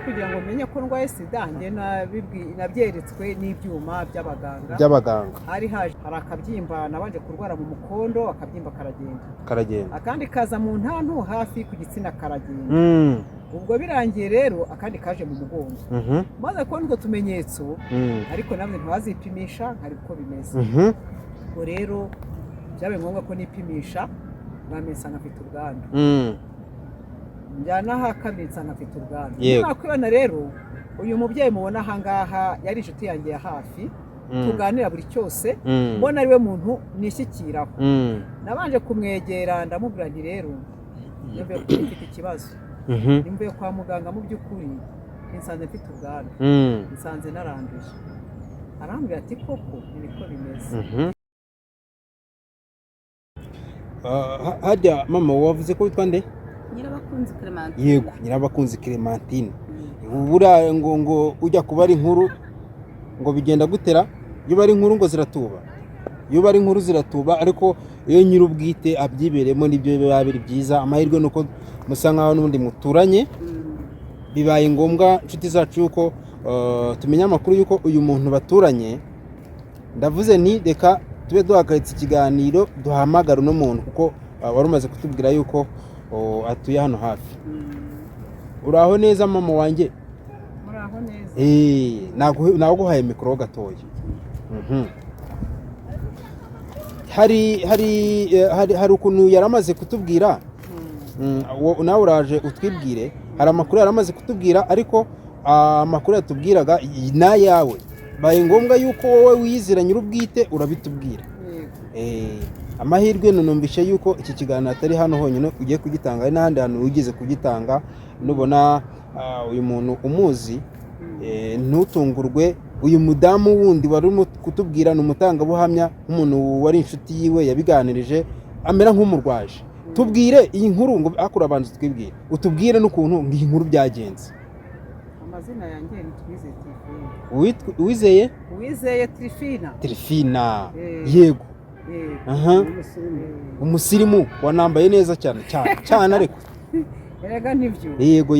Kugira ngo menye ko ndwaye sida, njye nabyeretswe n'ibyuma by'abaganga. By'abaganga. Hari haje hari akabyimba, nabanje kurwara mu mukondo, akabyimba karagenda. Karagenda. Akandi kaza mu ntantu hafi ku gitsina, karagenda. Ubwo birangiye rero, akandi kaje mu mugongo. Maze kubona utwo tumenyetso, ariko namwe ntibazipimisha nkari uko bimeze. Ubwo rero byabaye ngombwa ko nipimisha, bamenya mfite ubwandu. Njyana aha kabiri, nsanga mfite ubwandu. Nakwibona rero, uyu mubyeyi mubona aha ngaha yari inshuti yanjye ya hafi, tuganira buri cyose, mbona ari we muntu nishyikiraho. Nabanje kumwegera, ndamubwira nti: "Rero nimvuye ko mfite ikibazo, nimvuye kwa muganga, mu by'ukuri nsanze mfite ubwandu, nsanze naranduye." Arambwira ati: "Koko ni niko bimeze." Harya mama wavuze ko witwa nde? Nyirabakunzi Clementine. Yego, Nyirabakunzi Clementine. Buriya ngo ujya kuba ari inkuru ngo bigenda gutera, iyo bari inkuru ngo ziratuba, iyo bari inkuru ziratuba, ariko iyo nyir'ubwite abyibereyemo nibyo biba biri byiza. Amahirwe ni uko musa nkaho n'ubundi muturanye. Bibaye ngombwa, inshuti zacu, yuko tumenya amakuru y'uko uyu muntu baturanye. Ndavuze nti: "Reka tube duhagaritse ikiganiro, duhamagare uno muntu," kuko wari umaze kutubwira yuko atuye hano hafi. Uraho neza, mama wanjye? Muraho neza. Naguhaye mikoro gatoya. Hari ukuntu yari amaze kutubwira. Nawe uraje utwibwire. Hari amakuru yari amaze kutubwira, ariko amakuru yatubwiraga ni ayawe. Baye ngombwa yuko wowe wiyizira nyir'ubwite urabitubwira. Yego. Amahirwe numvishe yuko iki kiganiro atari hano honyine ugiye kugitanga, hari n'ahandi hantu wigeze kugitanga. Nubona uyu muntu umuzi, ntutungurwe. Uyu mudamu wundi wari urimo kutubwira ni umutangabuhamya, nk'umuntu wari inshuti yiwe yabiganirije amera nk'umurwaje. Tubwire iyi nkuru ngo akura, abanza utwibwire, utubwire n'ukuntu ngo iyi nkuru byagenze. Amazina yanjye ni Twizeye Tirifina. Uwizeye? Uwizeye Tirifina. Tirifina. Yego. Aha, umusirimu, wanambaye neza cyane cyane cyane, ariko Erega nibyo. Yego.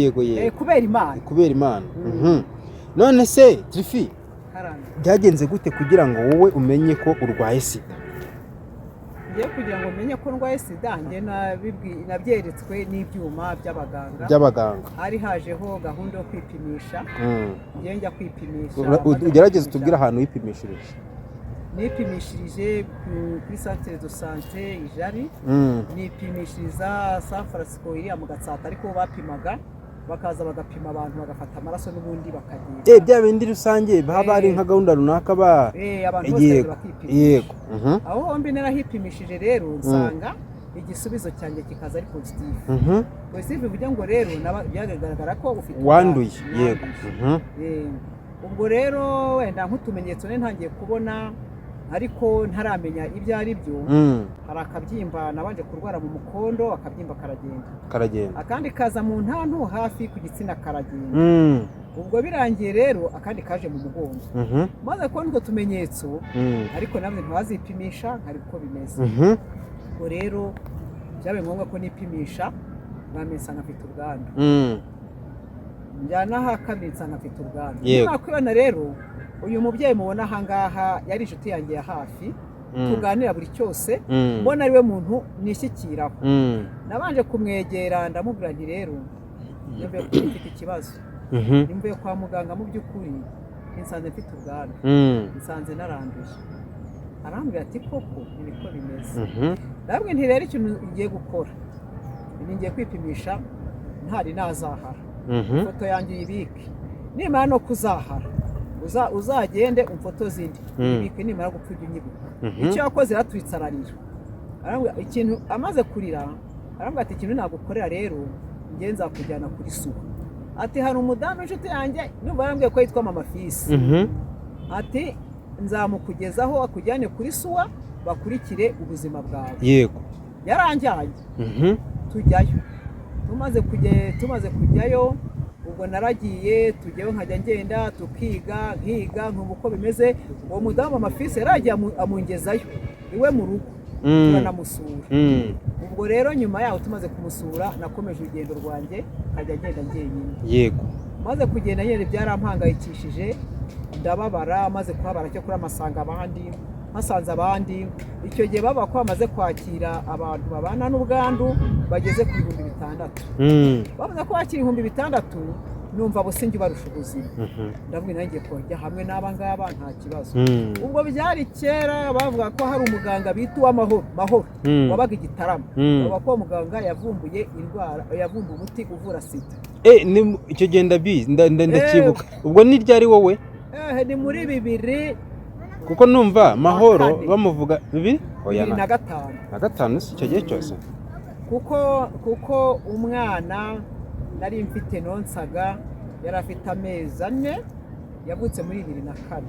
Kubera Imana. Kubera Imana. None se Tirifi, Karame. byagenze gute kugira ngo wowe umenye ko urwaye sida? Ngiye kugira ngo menye ko ndwaye sida, njye nabyeretswe n'ibyuma by'abaganga. By'abaganga. Hari hajeho gahunda yo kwipimisha. Ngiye njya kwipimisha. Maze Ugerageze kwipimisha, utubwire ahantu wipimishirije. Nipimishirije kuri centre de santé Ijari. Nipimishiriza San Francisco iriya mu Gatsata, ariko bapimaga bakaza bagapima abantu, bagafata amaraso n'ubundi bakagenda. Bya bindi rusange baba ari nka gahunda runaka ba Abantu bose bakipimisha. Aho hombi narahipimishije rero, nsanga igisubizo cyanjye kikaza ari positive. Positive bivuga ngo rero byagaragara ko ufite Wanduye. ubwandu. Yego. Ubwo rero wenda nk'utumenyetso nari ntangiye kubona, ariko ntaramenya ibyo ari byo. Hari akabyimba, nabanje kurwara mu mukondo, akabyimba karagenda. Karagenda. Akandi kaza mu ntantu hafi ku gitsina, karagenda. Ubwo birangiye rero, akandi kaje mu mugongo. Maze kubona utwo tumenyetso, ariko namwe ntibazipimisha nkari uko bimeze. Ubwo rero byabaye ngombwa ko nipimisha, bamenya mfite ubwandu. Njyana aha kabiri, nsanga mfite ubwandu. Nakwibona rero, uyu mubyeyi mubona aha ngaha yari inshuti yanjye ya hafi, tuganira buri cyose, mbona ari we muntu nishyikiraho. Nabanje kumwegera, ndamubwira nti: "Rero nimvuye ko mfite ikibazo, nimvuye kwa muganga, mu by'ukuri nsanze mfite ubwandu, nsanze naranduye." Arambwira ati: "Koko ni niko bimeze." Ndabwira nti: "Rero ikintu ngiye gukora ni ngiye kwipimisha, ntari nazahara, ifoto yanjye uyibike, nimara no kuzahara uzagende umfotoze indi, uyibike, nimara gupfa ujye unyibuka." Icyo yakoze, yaraturitse ararira. Arambwira ikintu, amaze kurira arambwira ati: "Ikintu nagukorera rero, njye nzakujyana kuri suwa." Ati: "Hari umudamu inshuti yanjye, numva yarambwiye ko yitwa Mama Fisi." Ati: "Nzamukugezaho akujyane kuri suwa, bakurikire ubuzima bwawe." Yaranjyanye. Tujyayo, tumaze kujyayo, ubwo naragiye, tujyayo, nkajya ngenda tukiga, nkiga, nkumva uko bimeze. Uwo mudamu Mama Fisi yaragiye amungezayo iwe mu rugo, turanamusura. Ubwo rero nyuma yaho, tumaze kumusura, nakomeje urugendo rwanjye, nkajya ngenda njyenyine. Maze kugenda nyine byarampangayikishije, ndababara. Maze kuhabara cyo kuri amasanga abandi, mpasanze abandi. Icyo gihe bavuga ko bamaze kwakira abantu babana n'ubwandu bageze ku 6000. Bavuze ko bakira 6000, numva businjye ubarusha ubuzima. Ndavuga nanjye kojya hamwe n'aba ngaba nta kibazo. Ubwo byari kera, bavuga ko hari umuganga bita uw'amahoro Mahoro wabaga i Gitarama. Bavuga ko uwo muganga yavumbuye indwara, yavumbuye umuti uvura sida. Icyo gihe ndabizi, ndacyibuka. Ubwo ni ryari wowe? Ni muri bibiri Kuko numva Mahoro kane. bamuvuga bibiri, oya, bibiri na gatanu. Na gatanu si icyo gihe cyose? Kuko umwana nari mfite nonsaga yari afite amezi 4, yavutse muri 2004.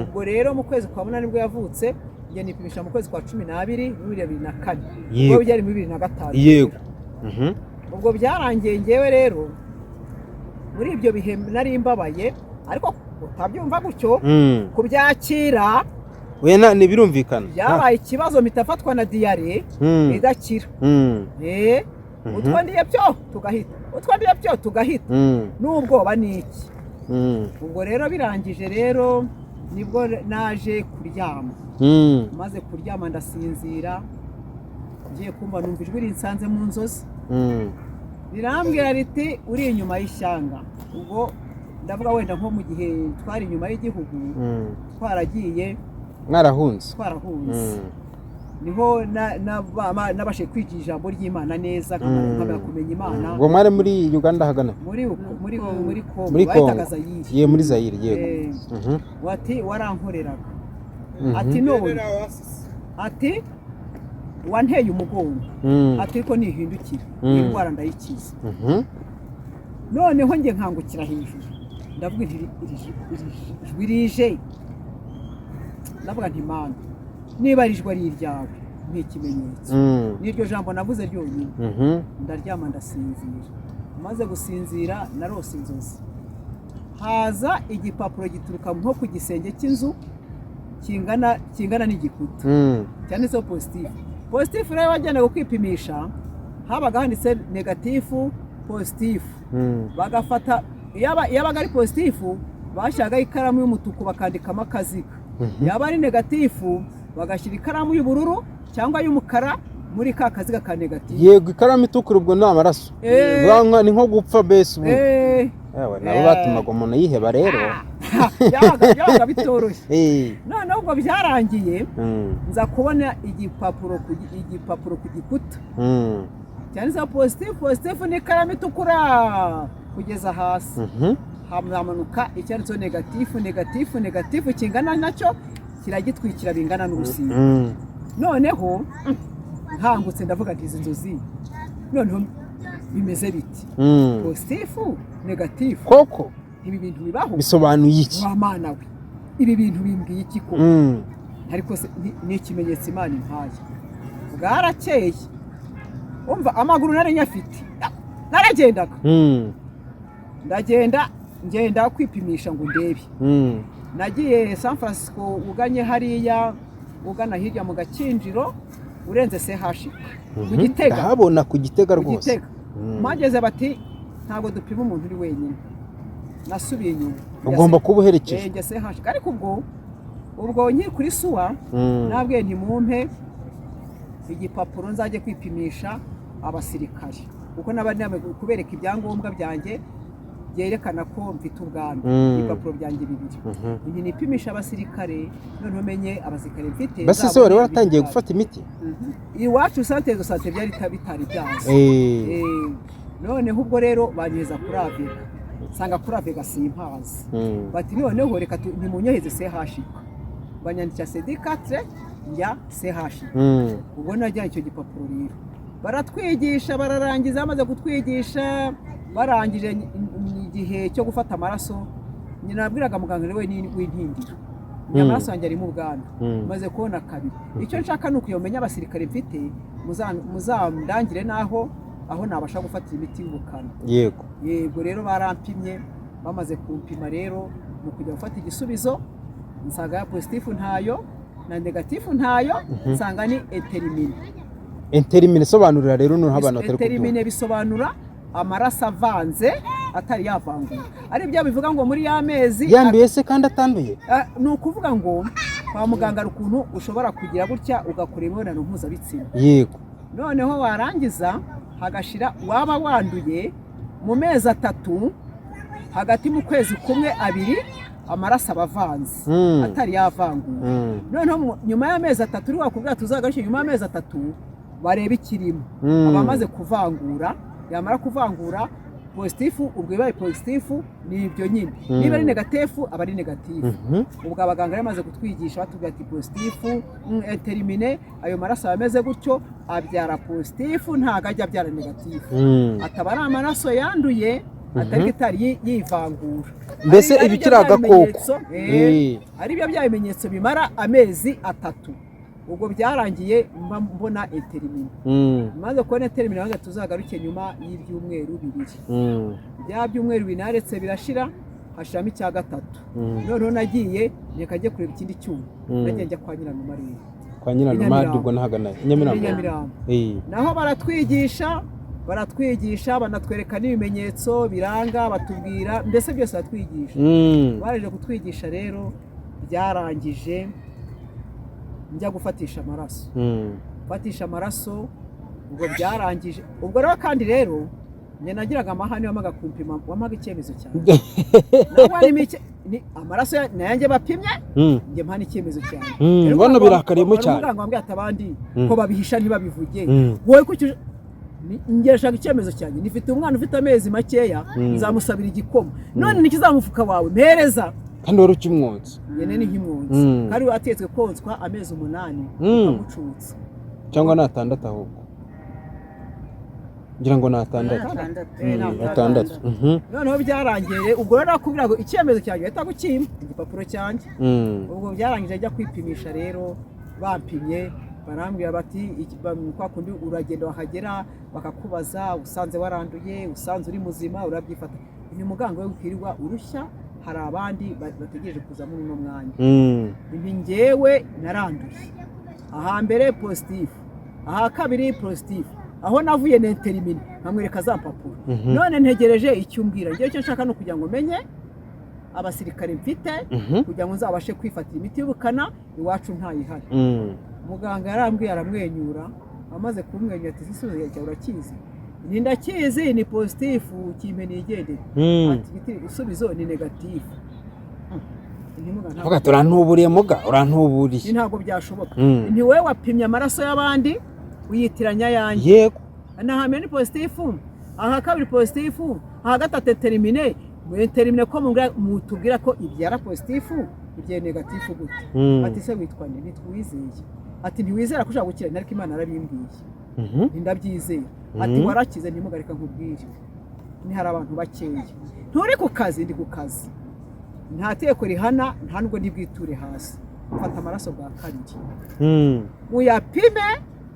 Ubwo rero mu kwezi kwa munani nibwo yavutse, njye nipimisha mu kwezi kwa 12 muri 2004. Ubwo byari muri 2005. Ubwo byarangiye, ngewe rero muri ibyo bihe nari mbabaye, ariko utabyumva gutyo, kubyakira Oya, ntibirumvikana. byabaye ikibazo, mpita afatwa na diyare idakira. Utwo ndiye byo tugahita, utwo ndiye byo tugahita, n'ubwoba ni iki. Ubwo rero birangije rero nibwo naje kuryama. Maze kuryama ndasinzira, ngiye kumva numva ijwi rinsanze mu nzozi, rirambwira riti: "Uri inyuma y'ishyanga." Ubwo ndavuga wenda nko mu gihe twari inyuma y'igihugu, twaragiye, Mwarahunze. twarahunze. Niho nabashije kwiga ijambo ry'Imana neza, nkamara kumenya Imana. Ubwo mwari muri Uganda hagana? Muri Kongo. Muri Kongo. Bahitaga Zayire. Ye, muri Zayire, yego. Wati warankoreraga, ati none, ati wanteye umugongo, ati ariko nihindukira, iyi ndwara ndayikiza. Noneho njye nkangukira hejuru, ndavuga nti iri jwi rije, ndavuga nti: "Mana, niba ari ijwi ari iryawe ni ikimenyetso." N'iryo jambo navuze ryonyine. Ndaryama ndasinzira. Maze gusinzira narose inzozi, haza igipapuro gituruka nko ku gisenge cy'inzu kingana n'igikuta, cyanditseho positif. Positif rero wagendaga kwipimisha habaga handitse négatif, positif. Bagafata, yabaga ari positif bashyiragaho ikaramu y'umutuku bakandikamo akaziga, yaba ari négatif bagashyira ikaramu y'ubururu cyangwa y'umukara muri ka kaziga ka négatif. Yego, ikaramu itukura ubwo ni amaraso. Ni nko gupfa mbese ubu. Yewe, nabo batumaga umuntu yiheba rero. Byabaga bitoroshye. Noneho ubwo byarangiye, nza kubona igipapuro ku gikuta cyanditseho positif, positif n'ikaramu itukura kugeza hasi. Hamanuka icyanditseho négatif, négatif, négatif kingana nacyo kiragitwikira bingana n'urusinga. Noneho nkangutse ndavuga nti: "Izi nzozi noneho bimeze biti? Positif, négatif, Koko ibi bintu bibaho?" Bisobanuye iki? Wa Mana we, ibi bintu bimbwiye iki ko? Ariko se ni ikimenyetso Imana impaye. Bwarakeye, umva, amaguru nari nyafite, naragendaga. Ndagenda, ngenda kwipimisha ngo ndebe. Nagiye San Francisco, uganye hariya, ugana hirya mu Gakinjiro, urenze CHUK, ku Gitega. Ndahabona ku Gitega Ku rwose. Gitega. Mpageze bati: "Ntabwo dupima umuntu uri wenyine." Nasubiye inyuma. Ugomba kuba uherekeje. Njya CHUK, ariko ubwo nkiri kuri suwa, nabwiye ntimumpe igipapuro nzajye kwipimisha abasirikari, kuko naba namaze kubereka ibyangombwa byanjye byerekana ko mfite ubwandu, ibipapuro byanjye bibiri. Nti nipimisha abasirikare, noneho menye abasirikare mfite, Basi se nzabone wari waratangiye ibitaro. gufata imiti? Iwacu centre de santé byari bitari byaza. Noneho ubwo rero banyoheza kuri AVEGA, nsanga kuri AVEGA simpazi. Bati: "Noneho reka nimunyoheze CHUK." Banyandikira CD4, njya CHUK. Ubwo najyanye icyo gipapuro rero, baratwigisha, bararangiza. Bamaze kutwigisha, barangije, igihe cyo gufata amaraso, nyina nabwiraga muganga we w'inkindira, njye amaraso yanjye arimo ubwandu, maze kubona kabiri. Icyo nshaka ni ukuyomenya abasirikare mfite, muzandangire n'aho aho nabasha gufatira imiti y'ubukana. Yego, rero barampimye. Bamaze kumpima rero, mu kujya gufata igisubizo nsanga ya positif ntayo na négatif ntayo, nsanga ni indéterminé. Indéterminé, sobanurira rero noneho abantu batari kubyumva. Indéterminé bisobanura amaraso avanze, Atari yavangura, ari byo bivuga ngo muri ya mezi. Yanduye se kandi atanduye? Ah, ni ukuvuga ngo kwa muganga hari ukuntu ushobora kugira gutya ugakora imibonano mpuzabitsina, noneho warangiza hagashira, waba wanduye mu mezi 3, hagati mu kwezi kumwe, abiri, amaraso aba avanze, atari yavangura. Noneho nyuma y'amezi 3 uri wakubwira tuzagaruke nyuma y'amezi 3 barebe ikirimo. Aba amaze kuvangura, yamara kuvangura positif, ubwo ibaye positif ni ibyo nyine. Niba ari négatif aba ari négatif. Ubwo abaganga bamaze kutwigisha batubwira ati positif intérimine, ayo maraso aba ameze gutyo, abyara positif, ntabwo ajya abyara négatif. Ataba ari amaraso yanduye atari itari yivangura. Mbese Ari iba byo ikiri bya agakoko. bimenyetso, ari byo bya bimenyetso bimara amezi 3. Ubwo byarangiye mba mbona intérimine. Maze kubona intérimine bavuga tuzagaruke nyuma y'ibyumweru 2. Bya byumweru 2 naretse birashira, hashiramo icya gatatu. Noneho nagiye reka njye kureba ikindi cyuma. Nagiye njya kwa Nyiranuma rero. Kwa Nyiranuma? Nyamirambo. Ubwo nahagana i Muri Nyamirambo? Nyamirambo. Naho baratwigisha, baratwigisha, banatwereka n'ibimenyetso biranga, batubwira mbese byose baratwigisha. Baje kutwigisha rero, byarangije njya gufatisha amaraso. Gufatisha amaraso ubwo byarangije. Ubwo rero kandi rero njye nagiraga amahane, wamaga kumpima, wamaga icyemezo cyanjye, nawe harimo ni amaraso nayanjye bapimye, njye mpa n'icyemezo cyanjye. Rero Bano birakariyemo cyane. Umuganga wambwiye ati abandi ko babihisha ntibabivuge, wowe kuki njye ndashaka icyemezo cyanjye, nifite umwana ufite amezi makeya, nzamusabira igikoma, none ntikizamufuka wawe mpereza. Kandi wari ukimwonsa. Nyene ni nk'imwonsa. Kandi atetswe konswa amezi 8, ukamucutsa. Cyangwa ni 6 ahubwo, ngira ngo ni 6. 6. Eh, ni 6. 6. Noneho byarangiye ubwo rero nakubwira ngo icyemezo cyanjye ahita gukimpa igipapuro cyanjye. Ubwo byarangije ajya kwipimisha rero, bampimye barambwira bati kwa kundi uragenda wahagera bakakubaza, usanze waranduye, usanze uri muzima urabyifata. Ni muganga we wirirwa urushya, hari abandi bategereje kuza muri uno mwanya. Ibi njyewe naranduye, ahambere positif, aha kabiri positif, aho navuye ni intérimine, nkamwereka za mpapuro. None ntegereje icyo umbwira. Njyewe icyo nshaka ni ukugira ngo menye abasirikare mfite, kugira ngo nzabashe kwifatira imiti y'ubukana, iwacu ntayihari. Muganga yarambwiye, aramwenyura, amaze kumwenyura ati igisubizo cyawe urakizi? Ni ndakizi, ni positif, kimpe nigendere. Ati igisubizo ni négatif. Avuga ati urantuburiye muga, urantuburiye. Ntabwo byashoboka. Ni wowe wapimye amaraso y'abandi uyitiranya ayanjye. Nahamye ni positif, aha kabiri positif, aha gatatu intérimine. Intérimine ko mutubwira ko ibyara positif, ibyara négatif gute? Ati se witwa nde? Nitwa Uwizeye. Ati ntiwizera ko ushobora gukira? Ariko Imana yarabimbwiye. Ndabyizera. Ati warakize. Ntimugarika nkubwire, ni hari abantu bakeya. Nturi ku kazi? Ndi ku kazi, nta teko rihana, nta nubwo ndibwiture hasi. Fata amaraso bwa kabiri, uyapime,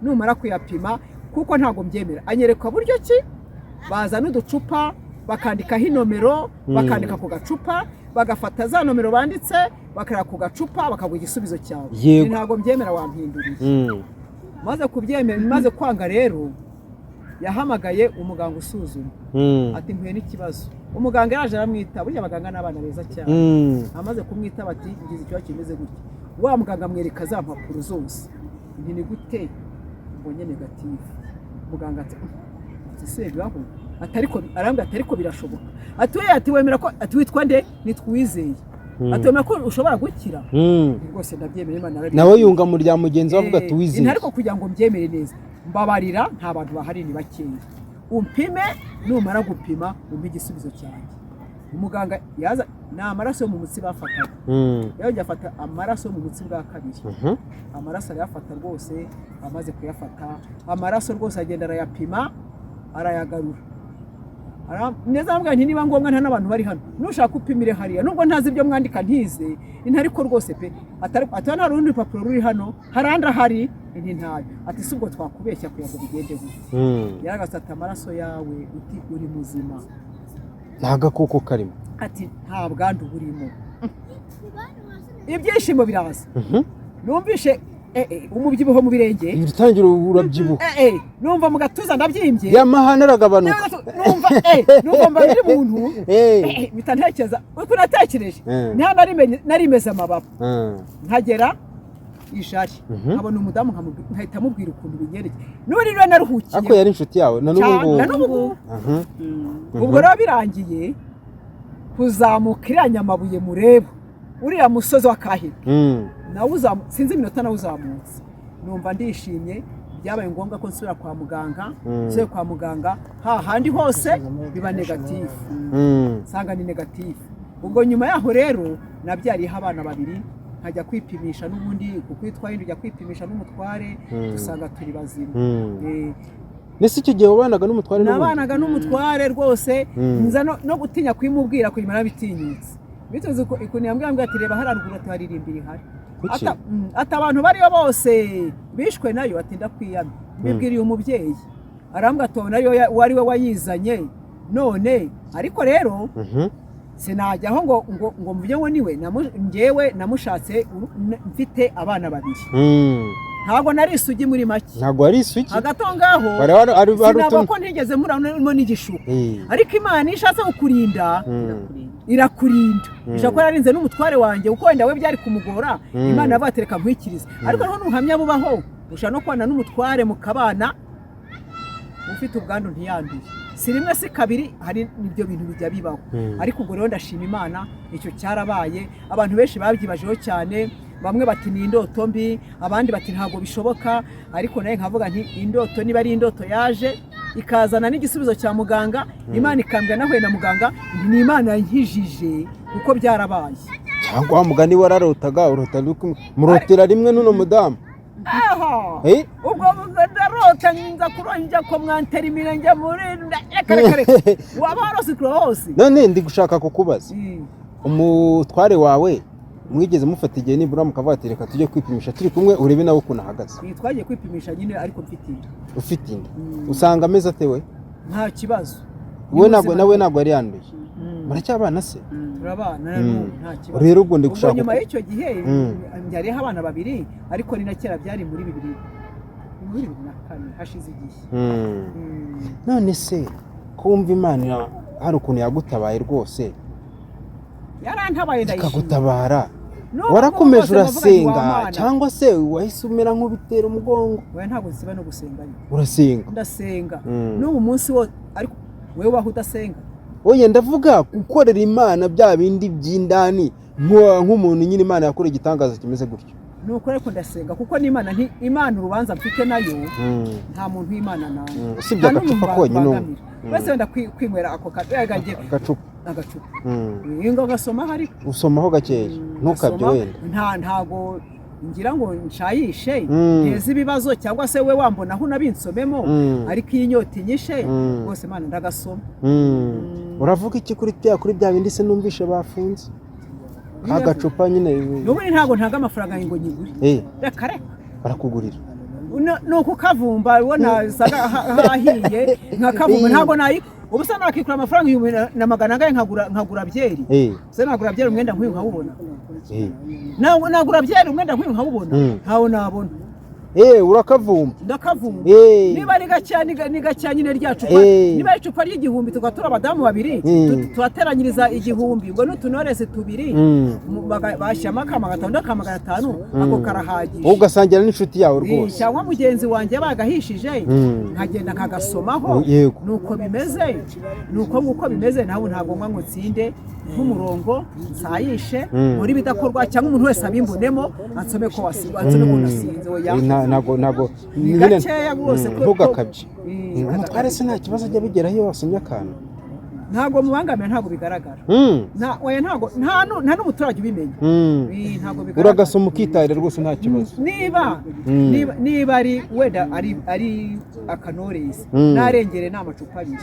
numara kuyapima, kuko ntabwo mbyemera. Anyereka buryo ki bazana uducupa bakandikaho inomero, bakandika ku gacupa, bagafata za nomero banditse bakareba ku gacupa, bakaguha igisubizo cyawe. Ntabwo mbyemera, wampinduriye. Maze kubyemera, maze kwanga rero, yahamagaye umuganga usuzuma. Ati mpuye n'ikibazo. Umuganga yaje aramwita. Burya abaganga ni abana beza cyane. Amaze kumwita bati ngize ikibazo kimeze gutya. Wa muganga amwereka za mpapuro zose. Nti ni gute mbonye négatif? Muganga ati ati se bibaho? Ati ariko arambwira ati ariko birashoboka. Ati we, ati wemera ko, ati witwa nde? Nitwa Uwizeye. Ati wemera ko ushobora gukira? Nti rwose ndabyemera, Imana yarabimbwiye. Nawe yunga mu rya mugenzi we avuga ati wizeye. Ariko kugira ngo mbyemere neza, mbabarira, nta bantu bahari, ni bakeya, umpime, numara gupima umpe igisubizo cyanjye. Umuganga yaza, ni amaraso yo mu mutsi bafataga. Yajya afata amaraso yo mu mutsi bwa kabiri. Amaraso arayafata rwose, amaze kuyafata amaraso rwose agenda arayapima, arayagarura. Neza arambwira nti niba ngombwa nta n'abantu bari hano, nushaka upimire hariya, nubwo ntazi ibyo mwandika ntize, ariko rwose pe atari ati nta rundi rupapuro ruri hano, hari andi ahari? Nti ntayo. Ati si ubwo twakubeshya kugira ngo bigende gute? Yaragase ati amaraso yawe uti uri muzima. Nta gakoko karimo. Ati nta bwandu burimo. Ibyishimo biraza. Numvishe Umubyibuho mu birenge. Utangira urabyibuha. Numva mu gatuza ndabyimbye. Ya mahane aragabanuka. Numva numva mba ndi muntu. Mpita ntekereza uko natekereje, niho narimeze amababa, nkagera ijari, nkabona umudamu, nkahita mubwira ukuntu binyerekeye n'ubu rero naruhukiye. Ariko yari inshuti yawe na n'ubu Cyane, ngubu? Na n'ubu ngubu. Ubwo rero birangiye kuzamuka iriya Nyamabuye, mureba uriya musozi wa Kahira, nawe sinzi iminota nawe uzamutse, numva ndishimye. Byabaye ngombwa ko nsubira kwa muganga. Nsubiye kwa muganga hahandi hose biba négatif, nsanga ni négatif. Ubwo nyuma yaho rero nabyariyeho abana babiri, nkajya kwipimisha n'ubundi, kuko iyo utwaye inda ujya kwipimisha n'umutware, dusanga turi bazima. Nese icyo gihe wabanaga n'umutware n'ubundi? Nabanaga n'umutware rwose. Nza no gutinya kuyimubwira, kunyuma narabitinyutse bituze ukuntu yambwiye ati: "Reba hariya ruguru", ati: "Haririmbira ihari." Kuki? Ati abantu bariyo bose bishwe nayo, ati: "Ndakwiyamye." Mbibwiriye umubyeyi, arambwira ati: "Ubona ariyo wari we wayizanye none." Ariko rero sinajyaho ngo mvuge ngo niwe. Njyewe namushatse mfite abana babiri. Ntabwo nari isugi muri make. Ntabwo wari isugi. Hagati aho ngaho Wari wari ari sinaba utuntu ko ntigeze muramo n'igishuko, ariko Imana iyo ishatse kukurinda irakurinda. Ishobora kuba yararinze n'umutware wanjye, kuko wenda we byari kumugora. Imana yavuga ati: "Reka nkwikirize." Ariko noneho n'ubuhamya bubaho, ushobora no kubana n'umutware mukabana ufite ubwandu ntiyanduye. Si rimwe si kabiri, hari ibyo bintu bijya bibaho. Ariko ubwo rero ndashima Imana, icyo cyarabaye. Abantu benshi babyibajeho cyane, bamwe bati ni indoto mbi, abandi bati ntabwo bishoboka. Ariko nawe nkavuga nti indoto niba ari indoto yaje ikazana n'igisubizo cya muganga, Imana ikambwira nahuye na muganga, nti ni Imana yankijije kuko byarabaye. Cyangwa wa mugani wararotaga, urota murotera rimwe n'uno mudamu? Aha. Eh? Ubwo ndarota, nza kuronja ko mwantera imirenge muri, reka reka reka, waba warose kure hose. None ndi gushaka kukubaza, umutware wawe mwigeze mufata igihe nibura mukavuga ati: "Reka tujye kwipimisha turi kumwe, urebe nawe ukuntu ahagaze"? Twagiye kwipimisha nyine, ariko mfite inda. Ufite inda. Usanga ameze ate we? Nta kibazo. We Ni ntabwo muzima. Nawe ntabwo yari yanduye? Muracyabana se? Turabana na n'ubu, nta kibazo. Rero ubwo ndi Ubwo gushaka nyuma y'icyo gihe mbyariyeho abana babiri, ariko ni na kera, byari muri 2004, hashize igihe. None se ko wumva Imana hari ukuntu yagutabaye rwose? Yarantabaye, ndayishimye. Ikagutabara. N'ubu Warakomeje rwose ndavuga nti, wa urasenga Mana. cyangwa se wahise umera nk'ubitera umugongo? Oya, ntabwo nsiba no gusenga ariko. Urasenga? Ndasenga n'ubu munsi wose. Ariko wowe waho udasenga? Oya, ndavuga gukorera Imana bya bindi by'indani, nk'umuntu nyine Imana yakoreye igitangaza kimeze gutyo. Ni ukuri, ariko ndasenga kuko n'Imana nti Imana urubanza mfite nayo, nta muntu w'Imana nawe. Usibye Nta n'umuntu agacupa konyine unywa. mbangamira. Wese wenda kwinywera ako Agacupa. agacupa. Ngo gasomaho ariko. Usomaho gakeya, ntukabye. Gasoma, Wenda. Ntago ngira ngo nshayishe, nteze ibibazo cyangwa se we wambona aho unabinsomemo, ariko iyo inyota inyishe rwose Imana ndagasoma. Uravuga iki kuri bya bindi se numvishe bafunze ka gacupa nyine? N'ubundi ntabwo ntanga amafaranga ngo nyigure. Reka reka. Barakugurira? Ni ukukavumba, ubona usanga hahiye nkakavumba. Ntabwo nayi ubu se nakikura amafaranga 1400 nkagura byeri? Se nagura byeri umwenda nk'uyu nkawubona? Nagura byeri umwenda nk'uyu nkawubona? Ntawo nabona. Urakavumba. Ndakavumba. Niba ari gakeya, ni gakeya nyine rya cupa. Niba ari icupa ry'igihumbi, tukaba turi abadamu babiri, turateranyiriza 1000, ubwo n'utunoresi tubiri, bashyiramo aka 500 n'aka 500, ako karahagije. Wowe ugasangira n'inshuti yawe rwose? Cyangwa mugenzi wanjye bagahishije, nkagenda nkagasomaho. Nuko bimeze, nuko nguko bimeze. Nawe ntabwo nywa ngo nsinde nk'umurongo nsayishe muri bidakorwa, cyangwa umuntu wese abimbonemo ansome ko ansome ko nasinze. Oya. Ntago Ni nyine gakeya rwose ntugakabye. Umutware se nta kibazo ajya abigeraho iyo wasomye akantu? Ntabwo mubangamira, ntabwo bigaragara. Oya, ntabwo nta n'umuturage ubimenya. Ntabwo bigaragara. Uragasoma ukitahira rwose, nta kibazo. Niba niba ari wenda ari akanoresi, narengere ni amacupa abiri.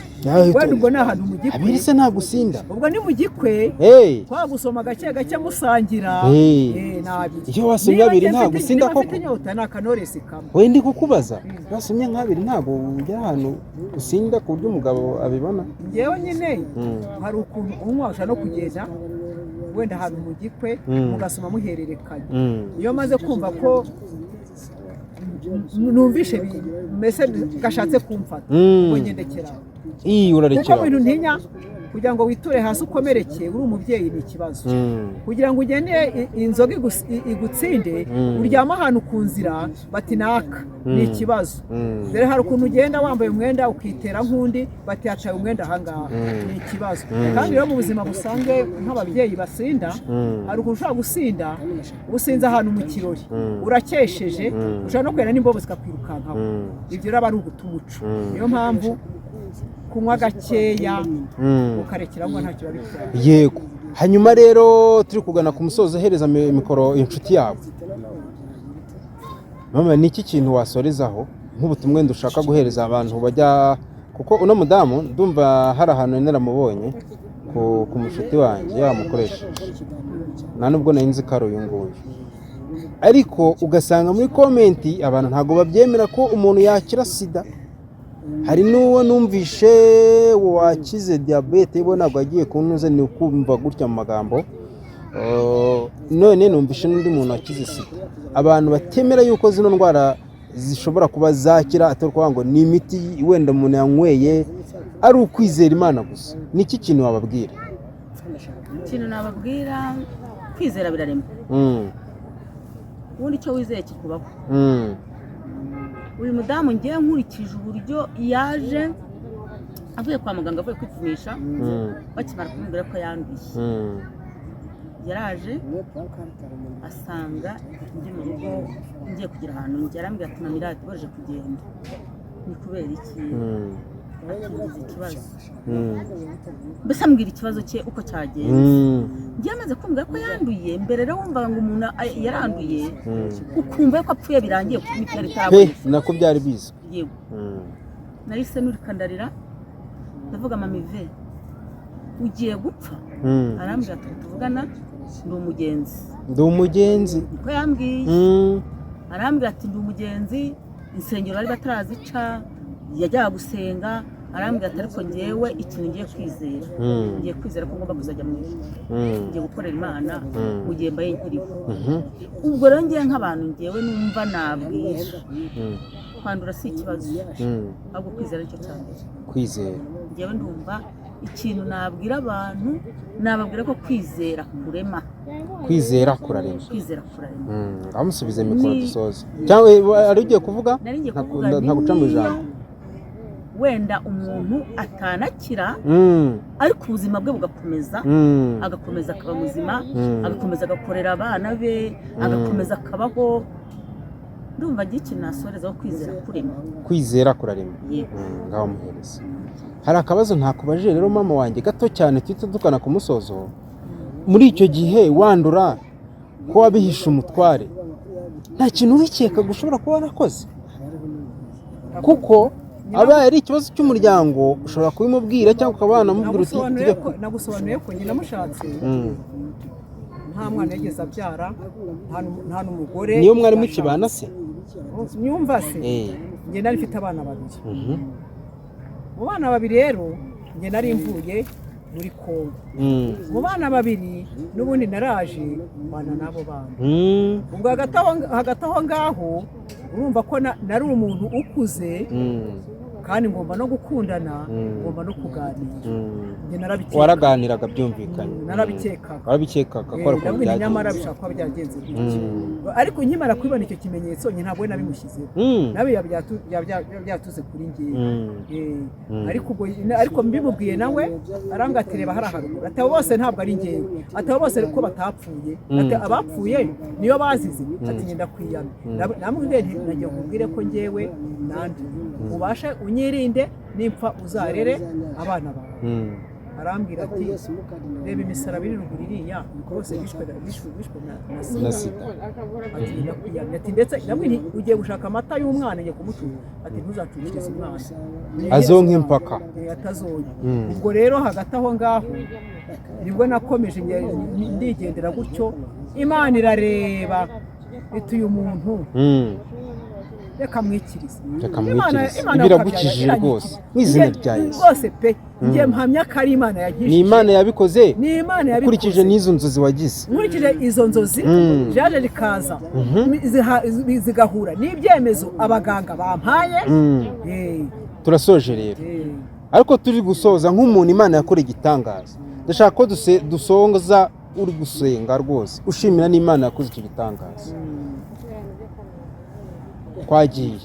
Wenda ubwo ni ahantu mu gikwe. Abiri se ntabwo usinda? Ubwo ni mu gikwe. Twagusoma gake gake musangira. Ni abiri. Iyo wasomye Niba abiri njye ntabwo usinda niba koko? mfite inyota ni akanoresi kamwe. We ndi kukubaza, iyo wasomye nk'abiri ntabwo ujya ahantu usinda ku buryo umugabo abibona? Njyewe nyine hari ukuntu unywa, ushobora no kugenda wenda ahantu mu gikwe, mugasoma muhererekanya. Iyo maze kumva ko Numvishe mbese gashatse kumfata, ubwo ngendekera Iyi kuko urarekera. mu bintu ntinya, kugira ngo witure hasi ukomereke uri umubyeyi ni ikibazo. Kugira ngo ugende inzoga igutsinde, uryame ahantu ku nzira bati naka, ni ikibazo. Dore hari ukuntu ugenda wambaye umwenda ukitera nk'undi, bati yataye umwenda ahangaha, ni ikibazo. Kandi rero mu buzima busanzwe nk'ababyeyi basinda, hari ukuntu ushobora gusinda, usinze ahantu mu kirori, urakesheje, ushobora no kwera n'imbobo zikakwirukankaho. Ibyo rero aba ari uguta umuco. Niyo mpamvu kunywa gakeya ukarekera ngo ntacyo biba bitwaye. Yego, hanyuma rero turi kugana ku musozo, hereza mikoro inshuti yawe. Mama, ni iki kintu wasorezaho nk'ubutumwa wenda ushaka guhereza abantu bajya, kuko uno mudamu ndumva hari ahantu naramubonye ku mushuti wanjye yamukoresheje, nta nubwo nari nzi ko ari uyu nguyu, ariko ugasanga muri comment abantu ntabwo babyemera ko umuntu yakira sida. Hari n'uwo numvishe wakize diyabete, we ntabwo yagiye kunuza, ni ukumva gutya mu magambo. None numvishe n'undi muntu wakize sida. Abantu batemera yuko zino ndwara zishobora kuba zakira, atari ukuvuga ngo ni imiti wenda umuntu yanyweye, ari ukwizera Imana gusa, ni iki kintu wababwira? Ikintu nababwira, kwizera birarema. Ubundi icyo wizeye kikubaho. Uyu mudamu ngewe nkurikije uburyo yaje avuye kwa muganga, avuye kwipimisha, bakimara kumubwira ko yanduye, yaraje asanga ndi mu rugo ngiye kugira ahantu njya, arambwira ati: "Mama, baje kugenda ni kubera iki?" Ati: "Ngize ikibazo." Mbese ambwira ikibazo cye uko cyagenze. Ngiye amaze kumbwira ko yanduye, mbere rero wumvaga ngo umuntu yaranduye, ukumva ko apfuye birangiye kuko imiti yari Pe itaraboneka. Nako byari bizwi. Yego. Nahise nurika ndarira, ndavuga: "Mama Ive, ugiye gupfa?" Arambwira ati: "Tuvugana ndi umugenzi." Ndi umugenzi. Niko yambwiye. Arambwira ati: "Ndi umugenzi." Insengero bari batarazica, yajyaga gusenga. Arambwira ati: "Ariko ngewe ikintu ngiye kwizera, ngiye kwizera ko ngomba kuzajya mu ijuru, ngiye gukorera Imana mu gihe mbaye nkiriho." Ubwo rero ngewe nk'abantu ngewe numva nabwira, kwandura si ikibazo, ahubwo kwizera nicyo cya mbere. Kwizera. Ngewe ndumva ikintu nabwira abantu, nababwira ko kwizera kurema. Kwizera kurarema. Kwizera kurarema. Amusubize mikoro dusoze, cyangwa ari ugiye kuvuga? Nari ngiye kuvuga Ntaguca mu niyo ijambo. wenda umuntu atanakira, ariko ubuzima bwe bugakomeza, agakomeza akaba muzima, agakomeza agakorera abana be, agakomeza akabaho. Ndumva ngira ikintu nasorezaho: kwizera kurema. Kwizera kurarema. Yego. Ngaho muhereza. Hari akabazo ntakubajije rero mama wanjye, gato cyane, tuhita dukana ku musozo. Muri icyo gihe wandura, ko wabihishe umutware, nta kintu wikekaga ushobora kuba warakoze? Kuko abaye ari ikibazo cy'umuryango, ushobora kubimubwira cyangwa ukaba wanamubwira uti Nagusobanuriye tujye ko nagusobanuriye ko nyina mushatse nta mwana yigeze abyara, nta n'umugore. Niyo mwari mukibana se? Nyumva se. Njye nari mfite abana babiri. Mu bana babiri rero, njye nari mvuye muri Kongo. Mu bana babiri n'ubundi naraje mbana n'abo bana. Ubwo hagati aho ngaho urumva ko nari umuntu ukuze, kandi ngomba no gukundana, ngomba no kuganira. Njye narabikekaga. Waraganiraga byumvikanye. Narabikekaga. Warabikekaga ko ari ukuntu Ndabona nyamara byagenze. bishobora kuba byagenze gutya, ariko nkimara kubibona icyo kimenyetso, njye ntabwo we nabimushyizeho. Nawe byatuze kuri njyewe. Ariko ubwo ariko mbimubwiye nawe arambwira ati: "Reba hariya haruguru." Ati: "Abo bose ntabwo ari njyewe." Ati: "Abo bose ko batapfuye?" Ati: "Abapfuye niyo bazize." Ati: "Ngenda kwiyama." Namubwiye nti: "Nagiye nkubwire ko njyewe nanduye, ubashe unyirinde, nimpfa uzarere abana bawe." Arambwira ati: "Reba imisaraba iri ruguru iriya, bose bishwe na sida." Na sida. Ati: "Ndakwiyamye." Ati ndetse ndamubwira nti: "Ugiye gushaka amata y'umwana, ngiye kumucuza." Ati: "Ntuzacukirize umwana." Azonka impaka. Atazonye. Ubwo rero hagati aho ngaho nibwo nakomeje ndigendera gutyo. Imana irareba iti: "Uyu muntu Reka mwikirize. Reka Imana mwikirize. Imana Biragukijije yakabyara, rwose iranyikiriza. mu izina rya Yesu. Rwose pe, njye mpamya ko ari Imana yankijije. Ni Imana yabikoze. Ni Imana yabikoze. Ukurikije n'izo nzozi wagize. Nkurikije izo nzozi zaje zikaza zigahura n'ibyemezo abaganga bampaye. Turasoje rero. Ariko turi gusoza, nk'umuntu Imana yakoreye igitangaza, ndashaka ko dusonza uri gusenga rwose, ushimira n'Imana yakoze icyo gitangaza. Twagiye,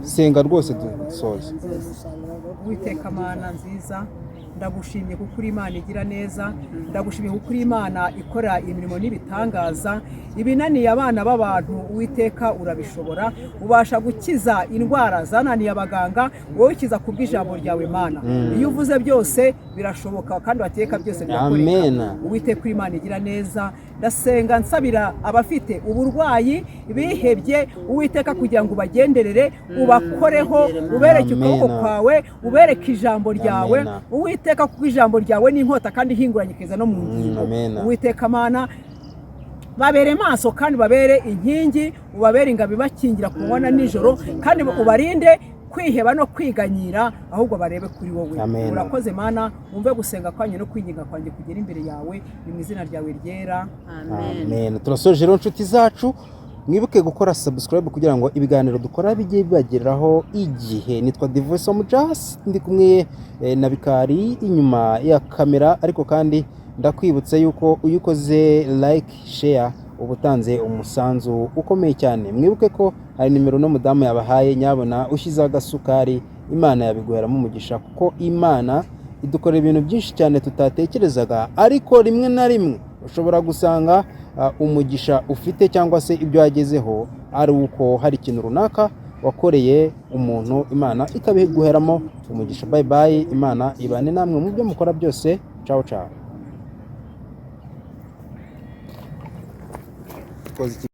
senga rwose dusoze. Uwiteka Mana nziza, ndagushimye kuko uri Imana igira neza. Ndagushimye kuko uri Imana ikora imirimo n'ibitangaza. Ibinaniye abana b'abantu, Uwiteka, urabishobora. Ubasha gukiza indwara zananiye abaganga. Wowe ukiza ku bw'ijambo ryawe, Mana. Iyo uvuze byose birashoboka, kandi wateka byose birakoreka. Amen. Uwiteka, uri Imana igira neza. Ndasenga nsabira abafite uburwayi bihebye, Uwiteka, kugira ngo ubagenderere, ubakoreho, ubereke ukuboko Amen. kwawe, ubereke ijambo ryawe. Amen. Uwiteka, kuko ijambo ryawe ni inkota kandi ihinguranye ikeza no mu ngingo. Amen. Uwiteka Mana, babere maso kandi babere inkingi, ubabere ingabo ibakingira ku manywa na nijoro, kandi ubarinde kwiheba no kwiganyira, ahubwo barebe kuri wowe. Amen. Urakoze Mana, wumve gusenga kwanyu no kwinginga kwanjye kugera imbere yawe. Ni mu izina ryawe ryera. Amen. Amen. Turasoje rero, inshuti zacu. Mwibuke gukora subscribe kugira ngo ibiganiro dukora bijye bibageraho igihe. Nitwa Divoice Mujasi, ndi kumwe na Bikari inyuma ya kamera. Ariko kandi ndakwibutsa yuko iyo ukoze like, share, uba utanze umusanzu ukomeye cyane. Mwibuke ko hari nimero n'umudamu yabahaye. Nyabona ushyizeho agasukari, Imana yabiguheramo umugisha, kuko Imana idukorera ibintu byinshi cyane tutatekerezaga. Ariko rimwe na rimwe ushobora gusanga umugisha ufite cyangwa se ibyo wagezeho ari uko hari ikintu runaka wakoreye umuntu, Imana ikabiguheramo umugisha. Bye bye, Imana ibane namwe mu byo mukora byose. Ciao ciao.